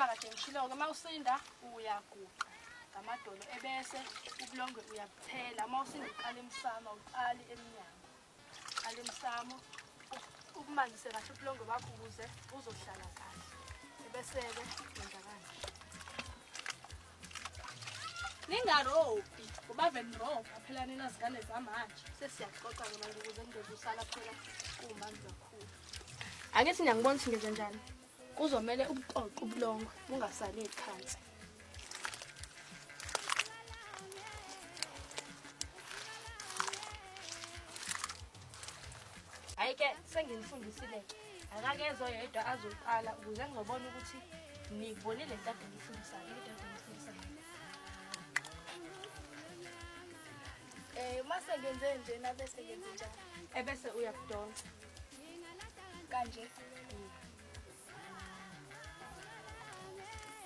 kade ngishilo-ke, uma usinda uyaguqa ngamadolo ebese ubulongwe uyabuthela. Uma usinda uqala emsamo, awuqali emnyango. Qala emsamo, ubumanzise kahle ubulongwe bakho ukuze uzohlala kahle. Ebese-ke wenza kanje. Ningarobhi ngoba ave nirobha phela nina zingane zamanje. Sesiyaxoxa-ke manje ukuze kungeze usala phela kumanzi kakhulu. Angithi niyangibona ukuthi ngenze njani? Kuzomele ubuqoqe ubulongwe bungasali phansi. Hhayi ke senginifundisile-ke. Akakezwa yedwa azoqala ukuze ngizobona ukuthi nikubonile into ade ngiyifundisayo, into ade ngiyifundisayo. Uma sengenze njena bese ngenze njani? Ebese uyakudonsa. Kanje.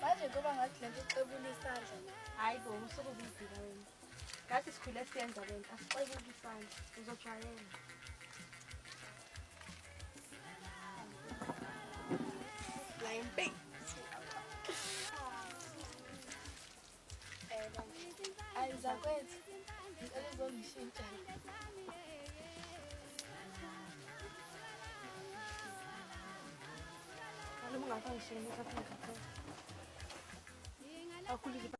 Manje kuba ngathi lento ixebula isandla. Hayi bo, usuke uzibhika wena. Ngathi sikhule siyenza lento, asixebuli isandla. Uzojwayela. Line Ayi zakwethu, ngicela uzongishintsha. Noma ungafaka ngisho ngithatha ngithatha. Akhulise.